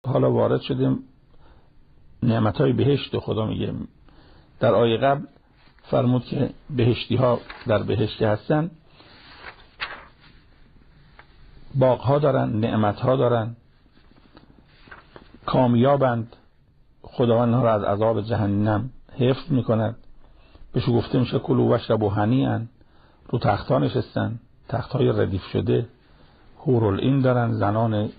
حالا وارد شدیم نعمت‌های بهشت. خدا میگه در آیه قبل فرمود که بهشتی ها در بهشت هستن، باغ ها دارن، نعمت ها دارن، کامیابند، خداوند ها را از عذاب جهنم حفظ میکند. بهش گفته میشه کلوا واشربوا هنیئا، رو تخت ها نشستن، تخت های ردیف شده، حورالعین دارن، زنان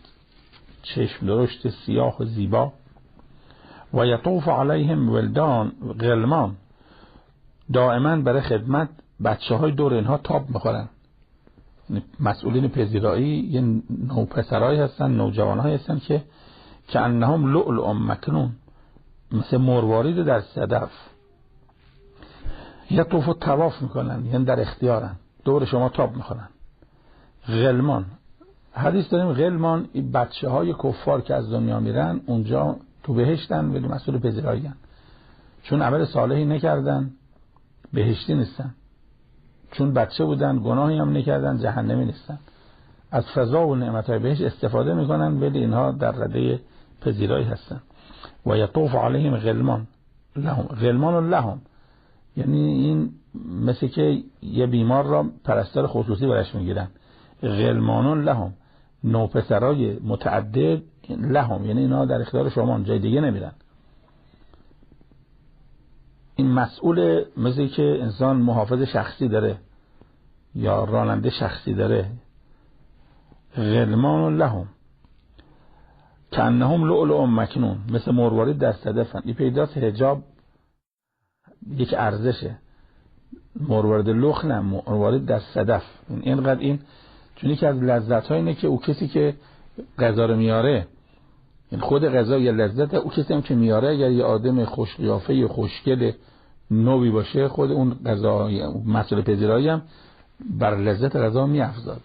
چشم درشت سیاه و زیبا. و یطوف علیهم ولدان غلمان، دائما برای خدمت بچه های دور اینها تاب میخورن. مسئولین پذیرایی یه نو پسرایی هستن، نوجوانهایی هستن که انهم لؤلؤ مکنون، مثل مروارید در صدف. یطوف و طواف میکنن، یعنی در اختیارن، دور شما تاب میخورن. غلمان، حدیث داریم غلمان این بچه های کفار که از دنیا میرن اونجا تو بهشتن، ولی مسئول پذیرایی هن. چون عمل صالحی نکردن بهشتی نیستن، چون بچه بودن گناهی هم نکردن جهنمی نیستن، از فضا و نعمت‌های بهشت استفاده میکنن، ولی اینها در رده پذیرایی هستن. و یطوف علیهم غلمان لهم، غلمان لهم یعنی این مثل که یه بیمار را پرستار خصوصی برش میگیرن. غلمان لهم، نوپسرای متعدد، لهم یعنی اینا در اختیار شما، جای دیگه نمیرن. این مسئول مثل که انسان محافظ شخصی داره یا راننده شخصی داره. غلمان لهم کأنهم لؤلؤ مکنون، مثل مروارید در صدفن. این پیداست حجاب یک ارزشه، مروارید لخ نه، مروارید در صدف. اینقدر این چون یکی از لذت ها اینه که او کسی که غذا رو میاره، این خود غذا یه لذته، او کسی هم که میاره اگر یه آدم خوش قیافه خوشگل نوی باشه، خود اون غذا مسئول پذیرایی هم بر لذت غذا میافزاد.